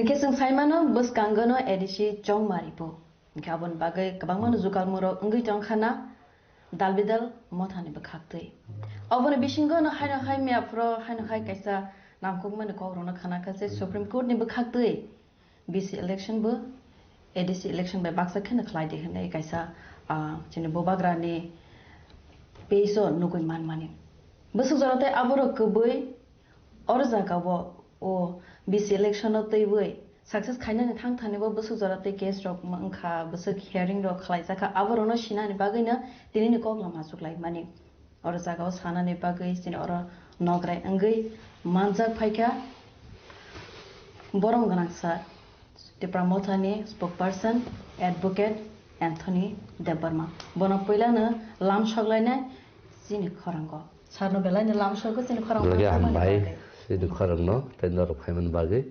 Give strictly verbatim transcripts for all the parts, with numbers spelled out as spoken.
Hwnkhe chwng sai mano, bwskango no A D C chongmari bo. Hwnkhe aboni bagwi kwbangma no jukalmung rok wngwi tong kha na, dal bidal mothani bwkhaktwi. Oboni bisingo no haino hai miyaphuro haino hai kaisa nangkukmani kok rokno khana kha je Supreme Court ni bwkhaktwi B C election bo A D C election bai baksa kheno khlai di hwnwi kaisa, ah, chini bubagrani page o nugwi manmani. Bwswk jora tei aborok kwbwi oro jagao o B C election o twiwi success khainani thang thani bo bwswk jora tei case rok wngkha, bwswk hearing rok khlaijakha, aborokno sinani bagwino tinini kok lama achuk lai mani. Oro jagao sanani bagwi chini oro nograi wngwi manjak phaikha borom gwnang sir, Tipra Mothani spokesperson, advocate Anthony Debbarma. Bono puilano lam soklainai chini khorango. Sarno belaino lam sokgo chini khorango Belai tongmani hambai, bagwi. Chini khorangno tei norok phaimani bagwi.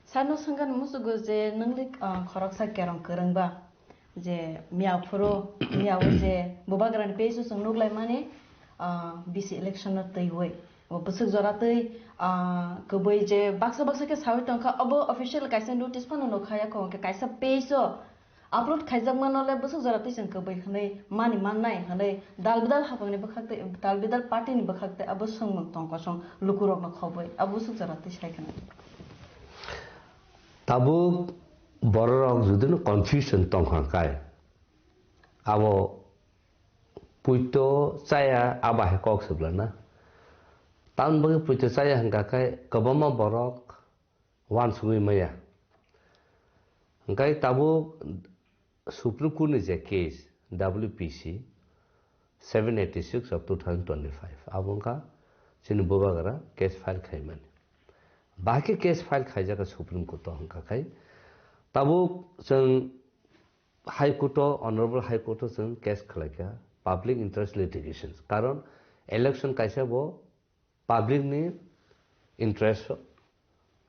Sarno swngkha musugo je nungli, ah, khoroksa kerong kwrwngba. Je miya phuru, miya o je bubagrani page o chwng nuklaimani, ah, B C election no twiwi. O bwswk jora twi, ah, kwbwi je baksa baksa khe sawi tongkha, obo official kaisa notice phano nukha yakho, hwnkhe kaisa page o upload khaijakmano le bwswk jora twi chwng kwbwi hwnwi mani mannai hwnwi dal bidal haphangni bwkhak twi, dal bidal party ni bwkhak twi abo swngmung tong kosong lukurokno khobwi abo bwswk jora twi sai khna. Tabuk bororok judino confusion tongkha kai, abo puito chaya, abo hai kok swplana. Tamni bagwi puito chaya hwnkha khe kwbangma borok uansugwi maya. Hwnkhe tabuk Supreme Court ni je case, W P C seven eighty six of two thousand twenty-five, abo wngkha chini bubagra case file khaimani. Bahai khe case file khaijak kha Supreme Court o, hwnkha khai tabuk chwng High Court o, Honorable High Court o chwng case khlaikha, public interest litigations. Karon election kaisa bo public ni interest o,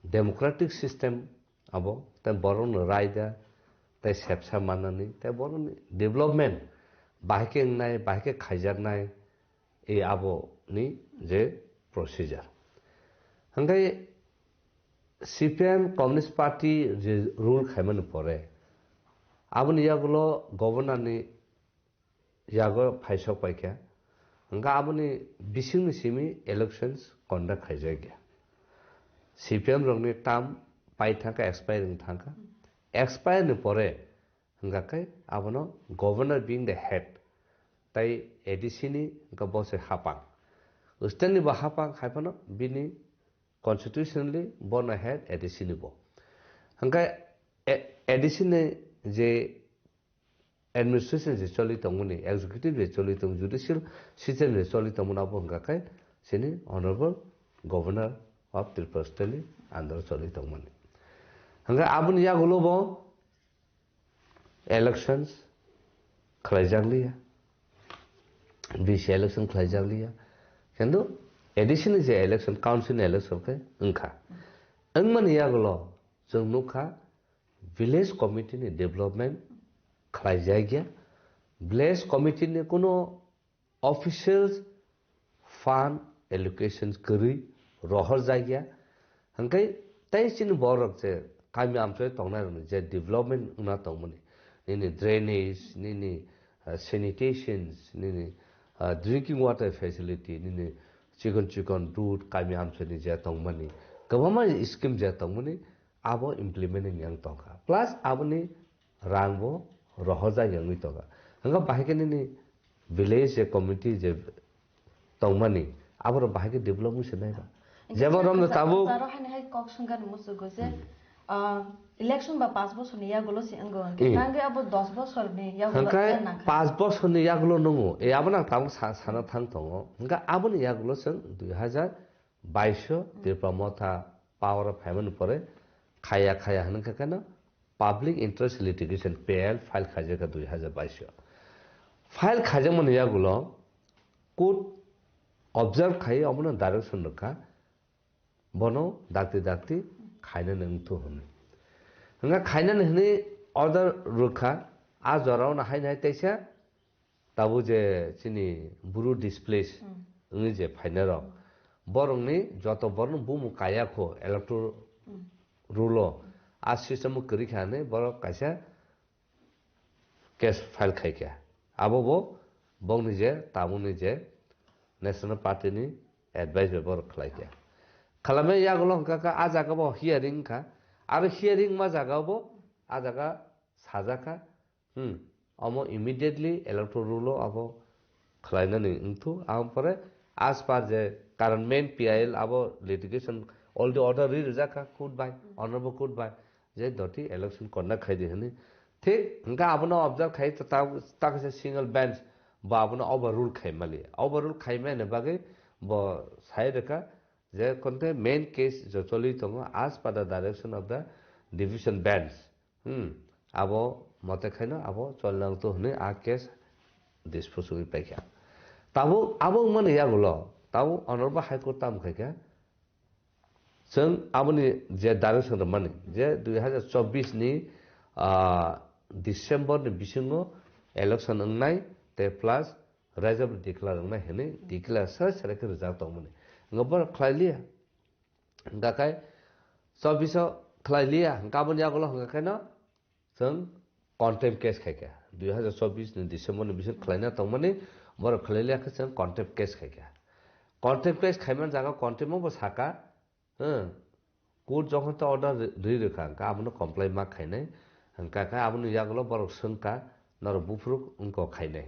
democratic system abo, tei borokno raida, tei sepsa mannani, tei borokni development bahai khe wngnai, bahai khe khaijaknai, ei aboni je procedure. Hwnkhe C P M Communist Party je rule khaimani pore, aboni yagulo governor ni yago phaisok paikha. Hwnkhe aboni bisingni simi elections conduct khaijakya. C P M rokni term pai thangkha, expire wng thangkha. Expire ni pore hwnkha khe abono governor being the head, tai A D C ni hwnkha bo se hapang. State ni bo hapang, hai phano bini constitutionally bono head A D C ni bo. Hwnkhe A-, A D C ni je administration je choli tongmani, executive je choli tong, judicial system je choli tongmani, abo hwnkha khe chini Honorable Governor of Tripura State ni under o choli tongmani. Hwnkhe aboni yagulo bo elections khlaijak liya, B C election khlaijak liya, kintu A D C ni je election, council ni election khe wngkha. Wngmani yagulo chwng nukha, village committee ni development khlaijakya, village committee ni kuno official fund allocations kwrwi rohorjakya, hwnkhe tei chini borok je kami amchoi tongnai rokni je development wngna tongmani, nini drainage, nini, uh, sanitations, nini, uh, drinking water facility, nini chikon chikon road, kami amchoi ni je tongmani, kwbangma scheme je tongmani, abo implement wngya wng tongkha. Plus aboni rang bo rohorjak wngwi tongkha. Hwnkhe bahai khe nini village je committee je tongmani, aborok bahai khe develop wngwi se nai ba. Hwnkhe Jemon romno tabuk jaro haino hai kok swngkha ni musugo je, Hmm. ah, election ba panch bosorni yagulo se wngo hwnkhe Hmm. tangwi abo dos bosorni yagulo Hwnkhe wngna nangkha. Panch bosorni yagulo nungo, e, abono ang tabuk sa-, sana thang tongo. Hwnkhe aboni yagulo chwng dui hazar baish o Tripura Motha power o phaimani pore khaya khaya hwnwi khe kheno public interest litigation, P I L, file khaijak kha dui hazar baish o. File khaijakmani yagulo court observe khai omono direction rwkha, bono dakti dakti khainani wngthu hwnwi. Hwnkhe khainani hwnwi order rwkha, a jorao no haino hai teisa Tabuk je chini Bru displaced Hmm. wngwi je phainai rok, borokni joto borokno bumung kaya kho electoral Hmm. rule o, a system o kwrwi kha hinwi borok kaisa case file khai kha. Abo bo bongni je, tabukni je National Party ni advice bai borok khlai kha. Khlaimani yagulo hwnkha kha, a jaga bo hearing wngkha. Aro hearing ma jaga bo a jaga sajak kha. Hmm. Omo immediately electoral rule o abo khlainani wngthu. Aboni pore as per je current main P I L abo litigation already order ri rijak kha court bai, honorable court bai. Je doti election conduct khai di hwnwi. Thik hwnkhe abono observe khai ta, ta, ta kaisa single bench bo abono overrule khai mali. Overrule khai mani bagwi bo sai rwkha je konte main case je choli tongo as per the direction of the division bench. Hmm, abo mote khaino abo choli nang to hwnwi a case dispose wngwi paikha. Tabuk abo wngmani yagulo tabuk honorable high court tamo khaikha. Chwng aboni je direction rwmani, je dui hazar chobbish ni, ah, December ni bisingo election wngnai tei plus raijak declare wngnai hwnwi declare sere sere khe rijak tongmani. Hwnkhe borok khlai liya. Hwnkha khe chobbish o khlai liya, hwnkhe aboni yagulo hwnkha khe no chwng contempt case khai kha. Dui hazar chobbish ni December ni bising khlaina tongmani, borok khlai liya khe chwng contempt case khai kha. Contempt case khaimani jaga contempt o bo saka, hmm, court jokhon to order ri, ri rwkha, hwnkhe abono comply ma khainai, hwnkha khe aboni yagulo borok swngkha, norok buphuruk wngkha khainai.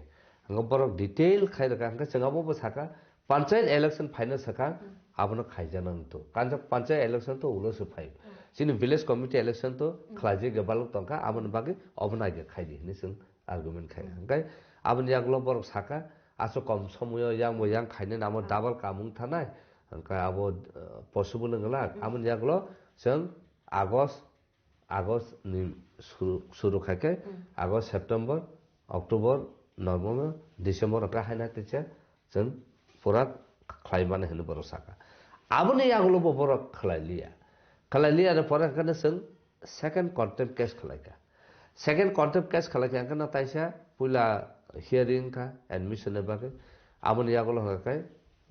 Hwnkhe borok detail khai rwkha, hwnkhe chwng abo bo saka, panchayat election phaina swkang, abono khaijana wngthu. Kanjak panchayat election to ulo se phai. Chini village committee election to khlaijak ya balok tongkha, aboni bagwi obo naikhe khaidi hinwi chwng argument khai. Hwnkhe aboni yagulo borok saka, aswk kom somoyo yang bo yang khainai namo double kamung thanai. Hwnkhe abo, uh, possible wngla. Aboni yagulo chwng August August ni suru, suru khai khe, August, September, October, November, December, hwnkhe haina teisa chwng pura khlai mani hinwi borok saka. Aboni yagulo bo borok khlai liya. Khlai liya ni pore hwnkhe chwng second contempt case khlai kha. Second contempt case khlai kha hwnkhe taisa puila hearing kha admission ni bagwi. Aboni yagulo hwnkhe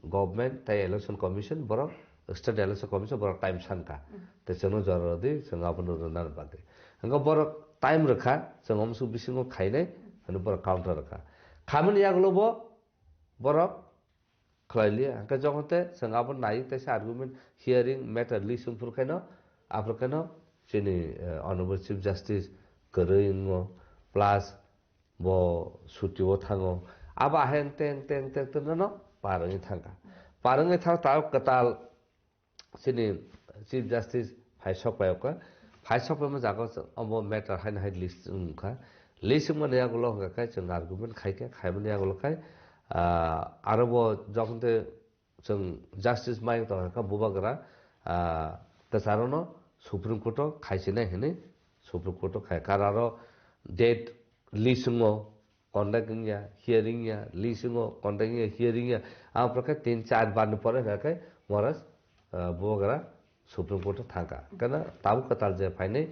Government tei Election Commission borok, State Election Commission borok time sankha. Tei chwngno jora rwdi, chwng abono rwna bagwi. Hwnkhe borok time rwkha, chwng omsuk bisingo khainai, hwnwi borok counter rwkha. Khamani yagulo bo borok khlai liya. Hwnkhe jokhon te chwng abo nai teisa argument, hearing, matter list wngphuru khaino, aphuru khaino chini, eh, Honorable Chief Justice kwrwi wngo, plus bo suti o thango. Abo ahai engte, engte, engte, engte nono par wngwi thangkha. Par wngwi thang ta kwtal chini Chief Justice phai sok pai okha. Phai sok paima jaga obo matter haino hai list wngkha. List wngmani yagulo hwnkha khe chwng argument khai khe, khaimani yagulo khai, ah, aro bo jokhon te chwng justice mai tong kha bubagra, ah, kwcharo no Supreme Court o khaisinai hinwi Supreme Court o khai kar aro date list wngmo conduct wngya, hearing ya, list wngmo conduct wngya, hearing ya, ang pore khe tin char bar ni pore hwnkha khe Maharaj, ah, bubagra Supreme Court o thangkha. Kana tabuk kwtal je phainai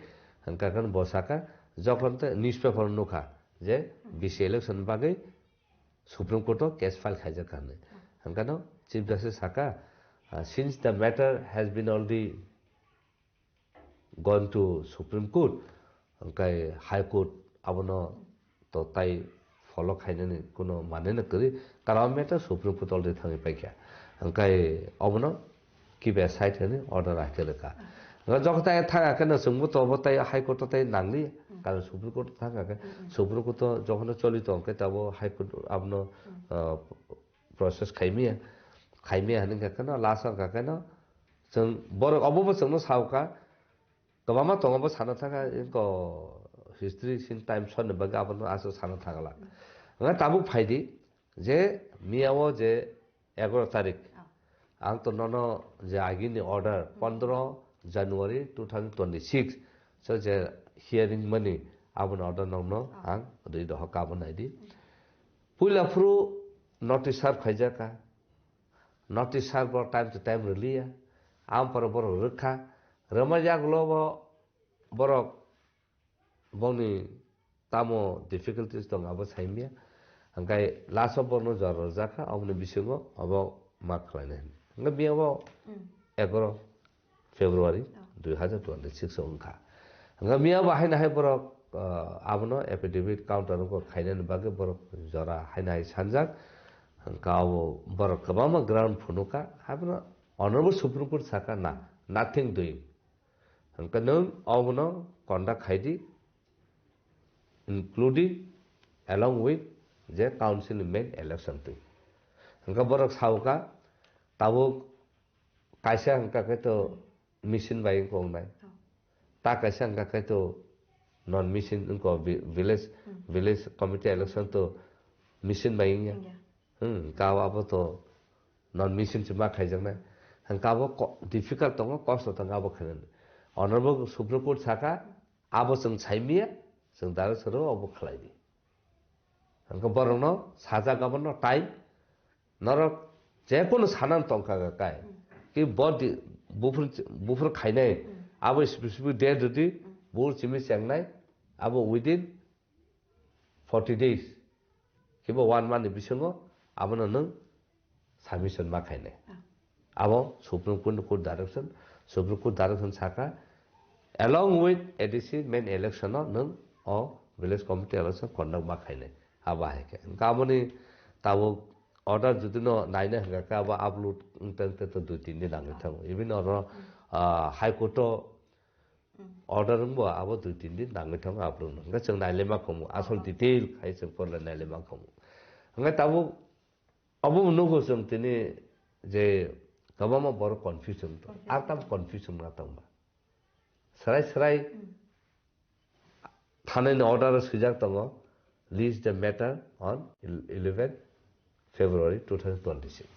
hwnkha khe bo saka jokhon te newspaper o nukha je B C election bagwi Supreme Court o case file khaijak kha hinwi. Hwnkhe no Chief Justice saka, ah, "Since the matter has been already gone to Supreme Court, hwnkhe High Court abono to tai follow khainani kuno mane no kwrwi, karon matter Supreme Court already thangwi paikha." Hwnkhe obono kibe side hwnwi order ahai khe rwkha. Hwnkhe jokhon tai thang khe no chwngbo to obo tai High Court o tai nangli, karon Supreme Court thang khe, Supreme Court o jokhon choli tong khe tabo High Court abono, ah, process khaimiya, khaimiya hwnwi kha kheno last o kha kheno chwng borok obo bo chwngno sao kha, kwbangma tongo bo sana thang kha, eko history sin time sonni bagwi abono aswk sana thang glak. Hwnkhe tabuk phaidi je miya o je egaro tarik. Oh. Ang to nono je agini order, Hmm. pondro January two thousand twenty-six, so je hearing mani, aboni order nokno Oh. ang rwi doho, kabon naidi. Hmm. Puila phuru notice serve khaijak kha. Notice serve bo time to time rwliya. Ang pore borok rwkha. Rwma yagulo bo borok bongni tamo difficulties tong abo saimya. Hwnkhe last o borokno jora rwjak kha, aboni bisingo abo ma khlainai hwnwi. Hwnkhe biyabo Mm. egaro February Oh. dui hazar twenty six o wngkha. Hwnkhe miya bo haino hai borok, ah, abono affidavit counter wngkha khainani bagwi borok jora haino hai sanjak. Hwnkhe abo borok kwbangma ground phunukha, abono Honorable Supreme Court sakha na, nothing doing. Hwnkhe nwng obono conduct khaidi, including along with je council ni main election twi. Hwnkhe borok saukha, tabuk kaisa hwnkha khe to machine bai wngkha wngnai. Oh. Ta kaisa hwnkha khe to non machine wngkha vi-, village, Hmm. village committee election to machine bai wngya. Wngya. Hmm, ka abo to non machine se ma khaijaknai. Hwnkhe abo ko-, difficult tongo, kosto tongo abo khainani. Honorable Supreme Court sakha, abo chwng saimiya, chwng direction rw abo khlai di. Hwnkhe borokno sajak abono time, norok jekunu sanan tongkha kai. Hmm. Ki body buphur, buphur khainai, Hmm. abo specific date rwdi, Hmm. buphur simi chengnai, abo within forty days, kiba one month ni bisingo abono nwng submission ma khainai. Ah. Abo Supreme Court ni court direction, Supreme Court direction sakha, along with A D C main election no nwng o village committee election conduct ma khainai. Abo hai khe. Hwnkhe aboni tabuk order jodi no naina hwnkha khe abo upload wngtang te to dui tin din nangwi Ah. thango. Even oro, Hmm. ah, High Court o Hmm. order wngbo abo dui tin din nangwi thango aphuru no. Hwnkhe chwng nailema khomu, asol Oh. detail khai chwng porlai nailema khomu. Hwnkhe tabuk obo nugo chwng tini je kwbangma borok confusion to. Confusion. Ar tam confusion na tongba. Srai srai Hmm. thanani order o swijak tongo, list the matter on eleven February two thousand twenty-six.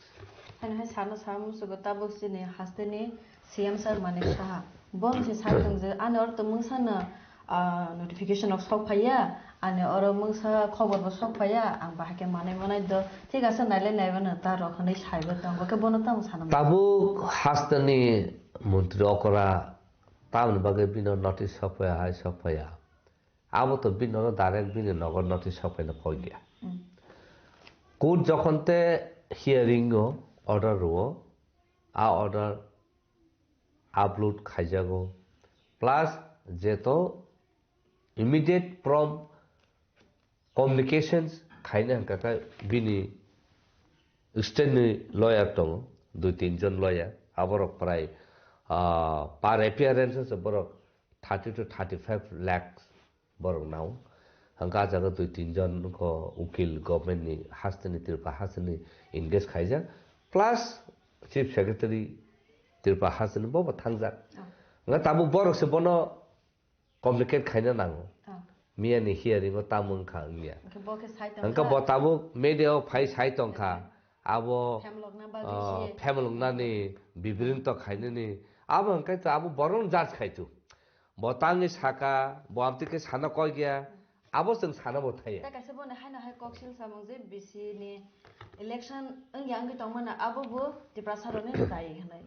Haino hai sana sa musugo tabuk chini hasteni C M sir Manik Saha. Bo se sai tong je ani oro to mungsa no, ah, notification rok sok phaiya, ani oro mungsa khobor bo sok phaiya, ang bahai khe manai manai do, thik ase nailai naiba no ta rok hinui sai bo tongo, khe bono tamo sana. Tabuk hasteni montri okora tamni bagwi bino notice sok phaiya, hai sok phaiya. Abo to bini oro direct bini nogo notice sok phaina koi dia. Hmm. Court jokhon te hearing o order rwo, a order upload khaijago. Plus jeto immediate prompt communications khaina hwnkha khe bini state ni lawyer tongo, dui tin jon lawyer, aborok prai, ah, per appearance se borok thirty to thirty-five lakhs borok nao. Hwnkhe ah jaga dui tin jon wngkha ukil government ni hasteni, Tripura hasteni engage khaijak, plus chief secretary Tripura hasteni bobo thangjak. Oh. Hwnkhe tabuk borok se bono communicate khaina nango. Oh. Miya ni hearing o tamo wngkha wngya. Hwnkhe bo khe sai tongkha. Hwnkhe bo tabuk media o phai sai tongkha. Abo, Phem lokna bagwi ah, se. Phem loknani, bibrinto khainani. Abo hwnkhe to abo borok judge khai tu. Bo tangwi saka, bo amtwi khe sana koi gya. Abo chwng sana bo thaya. Ta kaisa bo ni haino hai koksil samung je B C ni election wngya wngwi tongmani abo bo Tiprasa rokni dai hinwi.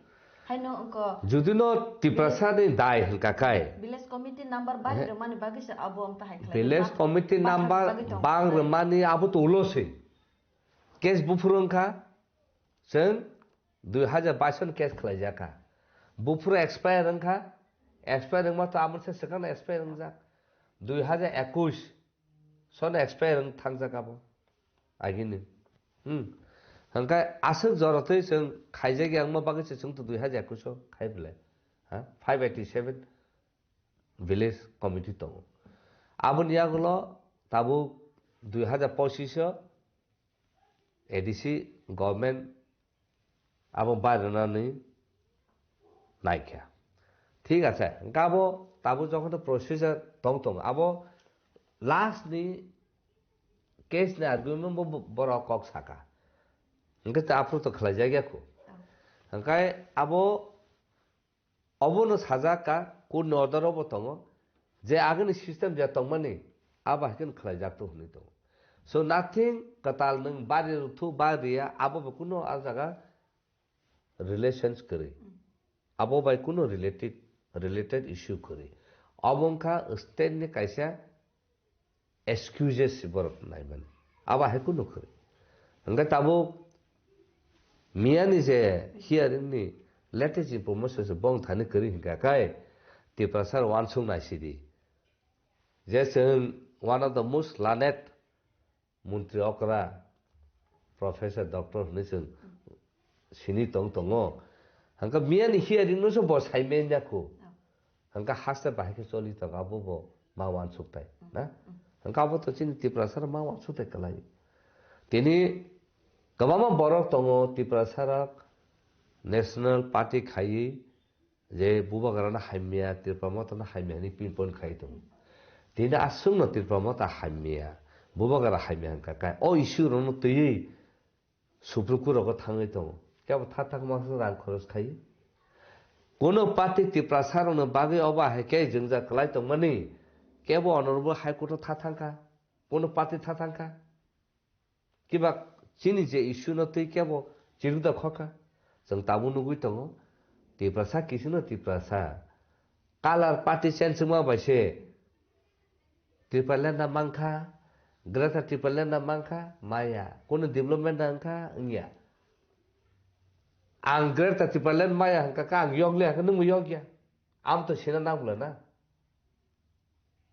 Haino wngkha Judino Tiprasa ni dai hwnkha kai. Village committee number bang He. Rwmani bagwi se abo amta hai khlai. Village Bang-, committee bang number rwmani bagwi tong. Bang rwmani abo to ulo se. Case buphuru wngkha, chwng dui hazar bais ni case khlaijak kha. Buphuru expire wngkha, expire wngma to amoni se swkang expire wngjak. Dui hazar ekush sono expire wng thangjak abo. Agini. Hmm. Hwnkhe aswk jora twi chwng khaijak ya wngma bagwi se chwng to dui hazar ekush o khai bwle. Ha? Five eighty seven village committee tongo. Aboni yagulo tabuk dui hazar pochish o A D C government abo bairwnani naikha. Thik ache, hwnkhe abo tabuk jokhon to procedure tong tongo, abo last ni case ni argument bo, bo, borok kok saka. Hwnkhe ta aphuru to khlaijak ya kho. Hwnkhe abo Obono sajak ka, court ni order obo tongo, je agini system je tongmani, abo hai kheno khlaijak to hwnwi tongo. So nothing kwtal nwng bari rwthu, bari ya, abo bo kuno a jaga relations kwrwi. Abo bai kuno related, related issue kwrwi. Obo wngkha state ni kaisa excuses se borok naimani. Abo hai kunu kwrwi. Hwnkhe tabuk miyani je hearing ni Latest information se bong thani kwrwi hinkha kai Tiprasa wansuk naisidi. Je chwng one of the most learned montri okra, professor, doctor hwnwi chwng sini tong tongo. Hangkha miyani hearing no se bo saimanya kho. Hangkha haste bahai khe choli tongo abo bo ma wansuk tai, na? Hangkha abo to chini Tiprasa ma wansuk tai kwlai. Tini kwbangma borok tongo Tiprasa rok national party khaiwi je Bubagrano hamya, Tipra Mothano hamya hwnwi pinpoint khai tongo. Tini aswkno Tipra Motha hamya, Bubagra hamya hwnkha khe o issue rokno twiwi Supreme Court rogo thangwi tongo. Kebo tha thang masa rang khoros khai. Kuno party Tiprasa rokno bagwi obo hai khe jwngjal kwlai tongmani, kebo honorable High Court o tha thangkha, kuno party tha thangkha. Kiba chini je issue no twi kebo chirwk da khokha. Chwng tabuk nugwi tongo, Tiprasa kisino Tiprasa. Color party change wngma bai se Tipraland na mankha, Greater Tipraland na mankha, maya. Kuno development na wngkha, wngya. Ang Greater Tipraland maya hwnkha khe ang yok le hwnkha, nwngbo yok ya. Am to sina nang bwla na.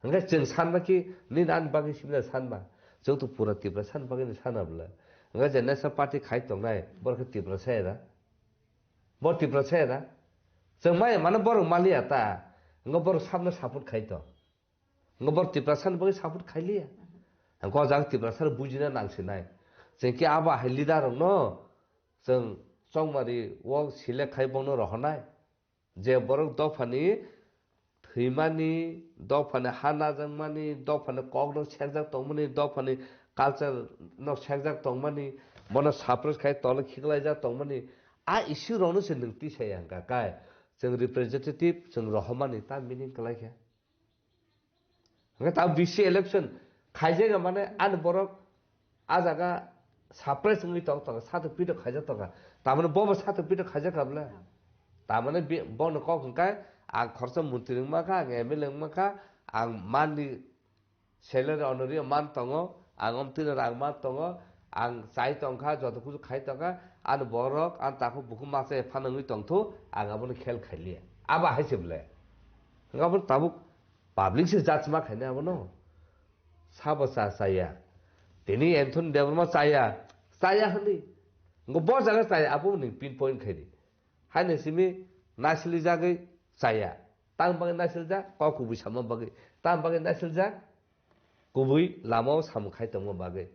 Hwnkhe chwng sanma khe nini ani bagwi sibina sanma. Chwng to pura Tiprasa ni bagwi no sana bwla. Hwnkhe je National Party khai tongnai, borok khe Tiprasa ya da? Bo Tiprasa ya da? Chwng maya mano borok maliya ta. Hwnkhe borok sabno support khai to. Hwnkhe borok Tiprasa ni bagwi support khai liya. Hwnkhe o jaga Tiprasa rok bujina nang sinai. Chwng khe abo hai leader rokno chwng chongmari o select khai bongno rohornai. Je borok dophani thwimani, dophani ha najakmani, dophani kokno sekjak tongmani, dophani culture no sekjak tongmani, bono suppress khai tolo khiklaijak tongmani, a issue rokno se nwng tisaya hwnkha kai chwng representative chwng rohormani ta meaning kwlai khe. Hwnkhe ta B C election khaijak ya mane ani borok a jaga surprise wngwi tong tongo, satok pitok khaijak tongkha. Tamani bobo satok pitok khaijak kha bwle? Tamani bi-, bono kok hwnkhe ang khoroksa montri wngma kha, ang M L A wngma kha, ang manni salary honorary man tongo, ang omtwino rang man tongo, ang chai tongkha, joto kuchu khai tongkha, ani borok, ani takhuk bukhuk masa phano wngwi tongthu, ang abono khel khailiya. Abo hai se bwle? Hwnkhe abono tabuk Public se judge ma khainai abono. Sabo cha chaya. Tini Anthony Debbarma chaya. Chaya hwnwi. Ngo bo jaga chaya abo ni pinpoint khaidi. Haino simi naisili jagwi chaya. Tang bagwi naisiljak, kok kubui sama bagwi. Tang bagwi naisiljak, kubui lama o samung khai tongma bagwi.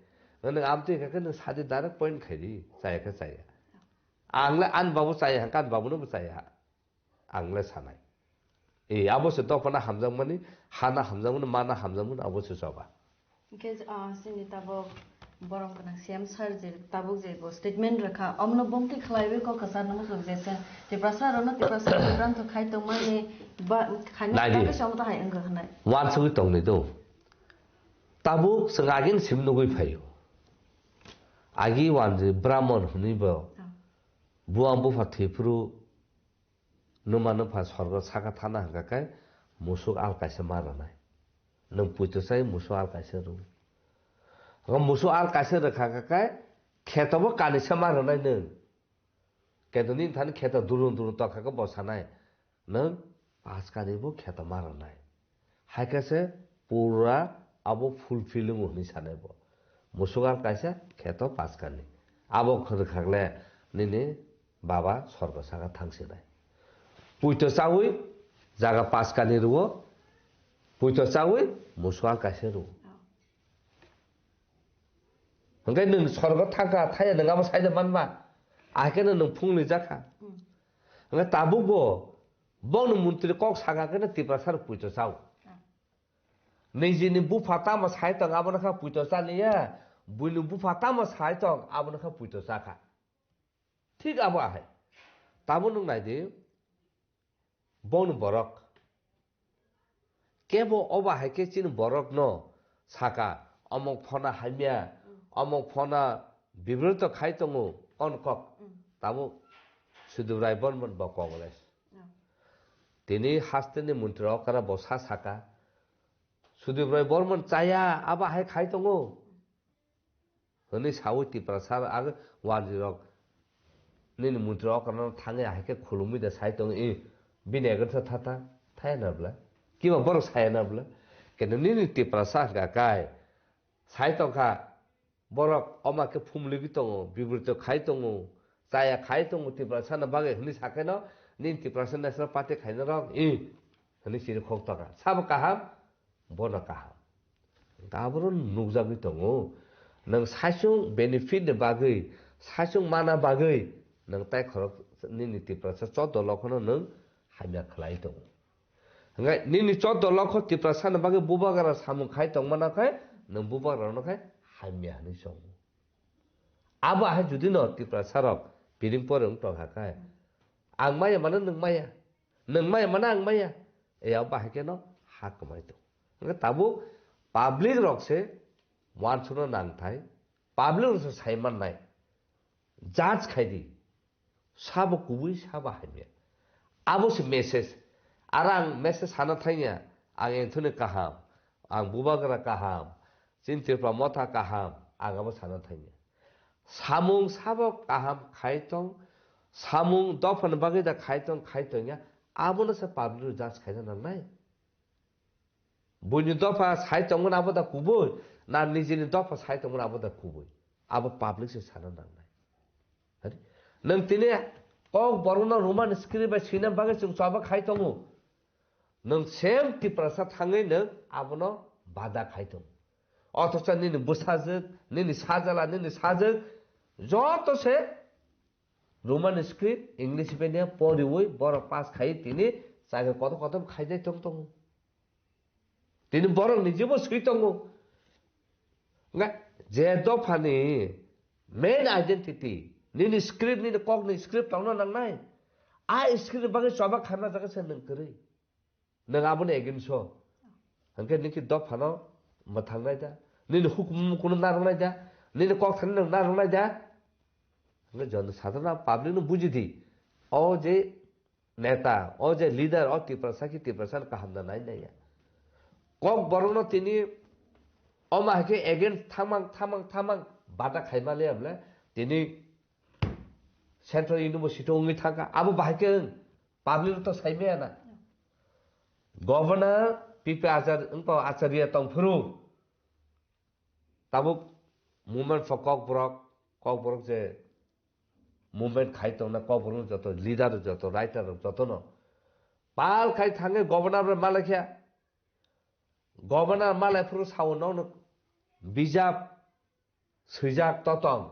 Nwng amtwi kha khe nwng sadi direct point khaidi. Chaya khe chaya. Ang le ani babu chaya hwnkha, ani babu no bo chaya. Ang le sanai. E, abo se dophano hamjakmani, hano hamjakmani, mano hamjakmani, abo se choba. Hwnkhe, ah, chini tabuk borom gwnang C M sir je tabuk je bo statement rwkha, omono bongtwi khlaiwi kok kwcharno muchung je chwng Tiprasa rokno Tiprasa bibranto khai tongmani ba, khaina Naidi. Bagwi se omo tahai wngkha hwnwi. Wansugwi tongni do. Tabuk chwng agini simi nugwi phaio. Agi wanjwi Brahmon hwnwi bo. Oh. Buang bupha thwiphuru Nwma nwpha sorgo saka thana hwnkha khe musuk al kaisa ma rwnai. Nwng puito chai musuk al kaisa rw. Hwnkhe musuk al kaisa rwkha khe khe kheto bo kanisa ma rwnai nwng. Keto nini thani kheto durung durung tokha khe bo sanai. Nwng pas kani bo kheto ma rwnai. Hai khe se pura abo fulfill wngo hwnwi sanai bo. Musuk al kaisa kheto pas kani. Abo khwrwkha khle nini baba sorgo saka thangsinai. Puito chawi jaga pas kani rwo, puito chawi musuk al kaisa rwo. Hwnkhe nwng sorgo thangkha, thaya nwng abo saida manma. Ahai kheno nwng phungni jakha. Hwnkhe tabukbo bongni montri kok saka kheno Tiprasa rok puito chao. Nijini bupha tamo sai tong, abono kha puito chaliya, buini bupha tamo sai tong, abono kha puito chakha. Thik abo ahai. Tamo nwng nai di, bongni borok. Kebo obo hai khe chini borokno saka, omok phona hamya, omok phona bibroto khai tongo, on kok. Tamo Sudip Rai Bormon bo Congress. Tini hasteni montri okra bo sa saka, Sudip Rai Bormon chaya, abo hai khai tongo. Hwnwi sawi Tiprasa ag wanjwi rok nini mantri okra no thangwi hai khe khulumwi da sai tong i, bini against tha tha thaya na bla? Kiba borok saya na bla? Keno nini Tiprasa hwnkha kai sai tongkha, borok oma khe phumligi tongo, bibrito khai tongo, chaya khai tongo Tiprasa no bagwi hwnwi sakheno nini Tiprasa National Party khaina rok i hwnwi siri khok tongkha. Sabo kaham, bono kaham. Taboro nukjagwi tongo. Nwng saichung benefit ni bagwi, saichung mana bagwi nwng tai khorok nini Tiprasa choddo lokhono nwng hamya khlai tongo. Hwnkhe nini choddo lokho Tiprasa ni bagwi bubagra samung khai tongmana khai nwng bubagra no khai hamya hwnwi chongo. Abo hai judi no Tiprasa rok piring pore wng tongkha khai, ang maya mano nwng maya, nwng maya mano ang maya, e abo bahai khe no ha kwmai tong. Hwnkhe tabuk public rok se uansukna nangthai, public rok se sai mannai, judge khai di, sabo kubui sabo hamya. Abo se message. Aro ang message sana thangya, ang Anthony kaham, ang Bubagra kaham, chini Tripura Motha kaham, ang abo sana thangya. Samung sabo kaham khai tong, samung dophani bagwi da khai tong, khai tongya, abono se public rok judge khaina nangnai. Buini dopha sai tongmani abo da kubui, na nijini dopha sai tongmani abo da kubui. Abo public se sana nangnai. Hari? Nwng tini kok borokno Roman script bai swina bagwi chwng choba khai tongo. Nwng same Tiprasa thangwi nwng abono bada khai tongo. Othocho nini bwsajwk, nini sajala, nini sajwk, joto se Roman script, English medium poriwi borok pass khai tini chakri kotor kotor khaijai tong tongo. Tini borok ni jibo swi tongo. Nga je dophani main identity, nini script, nini kok ni script tongna nangnai. A script bagwi choba kharna jaga se nwng kwrwi. Nwng aboni against o. Hwnkhe nini dophano mwthangnai da. Nini hukumu kuno narwknai da. Nini kok thani nwng narwknai da. Hwnkhe joto sadharana public no buji di. O je neta, o je leader, o Tiprasa ki Tiprasa no kaham da nai nai ya. Kok borok no tini oma hai khe against thamang, thamang, thamang bata khaima le amle tini Central University wngwi thangkha. Abo bahai khe wng, public to saimaya na. Governor P P Achar-, wngkha Acharya tongphuru. Tabuk movement for Kokborok, Kokborok je movement khai tongna Kokborok joto leader joto writer joto no. Pal khai thangwi governor bai malai khe. Governor malai phuru sao no bijap swijak totong.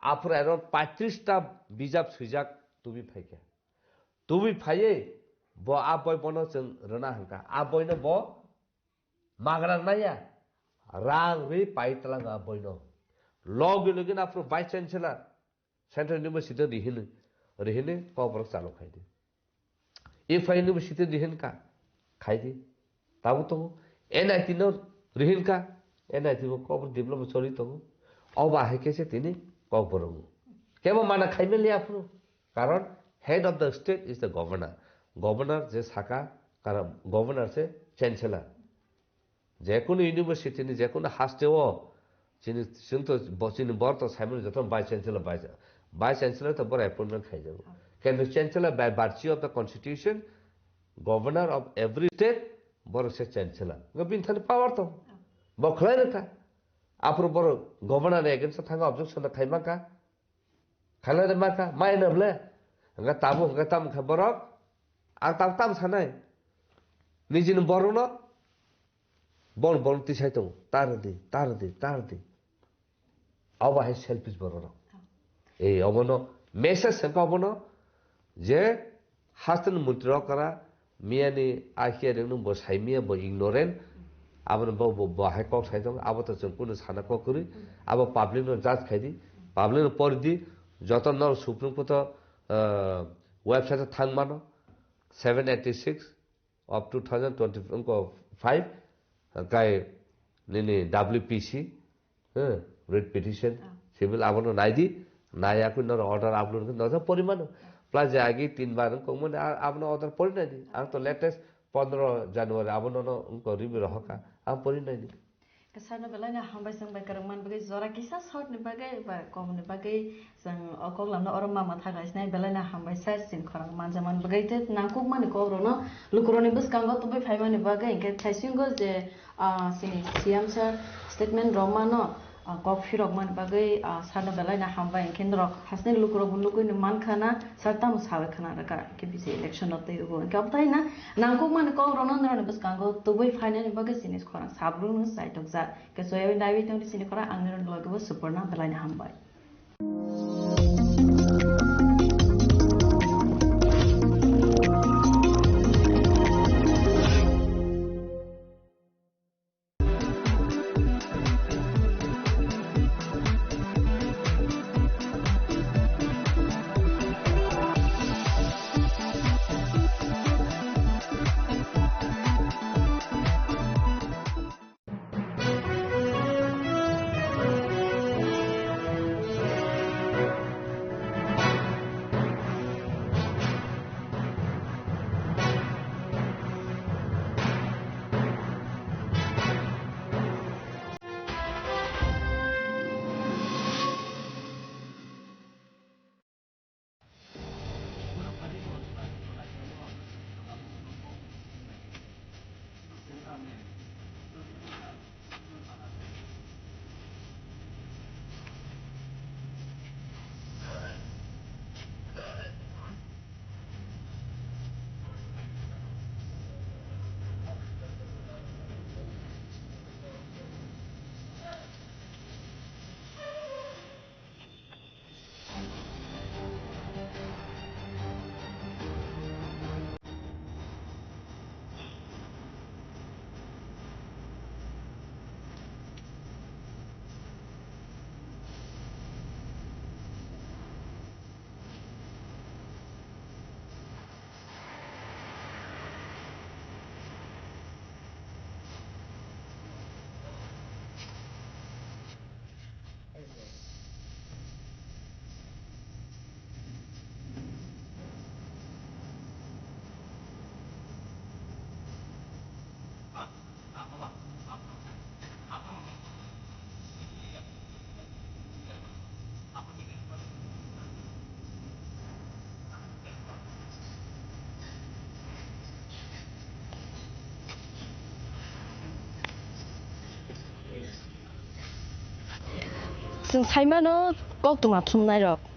Aphuru around paitris ta bijap swijak tubi phaikha. Tubi phaiwi bo a boi bono chwng rwna hwnkha. A boino bo magrang naiya. Rang rwi pai tlango a boino. Logi logi no aphuru vice chancellor Central University rihini, rihini Kokborok chalo khaidi. Iphai University rihin ka, khaidi. Tabuk tongo. N I T no rihin ka, N I T bo Kokborok diploma choli tongo. Oba hai khe se tini Kokborok. Kebo mana khaimani aphuru. Karon head of the state is the governor. Governor je saka, karon governor se chancellor. Jekunu university ni jekunu haste o chini, chwng to bo-, chini bor to saimano joto vice chancellor, vice, vice chancellor to boro appointment khaijago. Kintu chancellor by virtue of the constitution, governor of every state, boro se chancellor. Nga bini thani power to. Bo khlai rwkha. Aphuru boro governor ni against thanga objection da khaima ka. Khalai de maka, mai na ble. Hingke tamo, hingke tamo khe borok. Ang tam, tam sanai. Nijini borokno. Bol, bol tisai tongo. Tar di, tar di, tar di. Abo hai selfish borok rok. Ei, obono message hingke obono je Hasteni montri rok kara, miyani a hearing no bo sai miya, bo ignorant. Abono bo, bo, bo hai kok sai tongo, abo to chwng kunu sana kok kwrwi. Abo public no judge khai di, public no pori di, joto no Supreme Court o, ah, website o thang mano, seven eighty six of two thousand twenty-five, kai nini W P C, eh, writ petition, Ah. Civil abono nai di, nai akui noro order upload khe nojak pori mano. Plus je agi tin bar wng kongmani a-, abono order pori nai di. Ang to latest pondro January abono no wng ko rimi rohor ka. Ang pori nai di. Sarno belai no hambai chwng bai kwrwng man bagwi, jora kisa short ni bagwi ba kom ni bagwi chwng o kok lamno oro ma mwthang lai sinai, belai no hambai sir chini khorang manja man bagwi tei nangkukmani kok rokno lukurokni bwskango tubui phaimani bagwi. Hinkhe thaisingo je, ah, chini C M sir statement rok mano, ah, kok phirok man bagwi, ah, sarno belai no hambai. Hinkhe norok hasni lukurok bo nugwi no mankha na sir tamo sawi khna rwkha, hinkhe bisi election no twi rwo. Hinkhe obwtai na nangkukmani kok rokno norokni bwskango tubui phainani bagwi chini khorang sabrukno chaitokjak. Hinkhe soyawi naiwi tongdi chini khorang, ang norokni loge bo Suporna, belai no hambai. Chwng saimano kok tongma thumnairok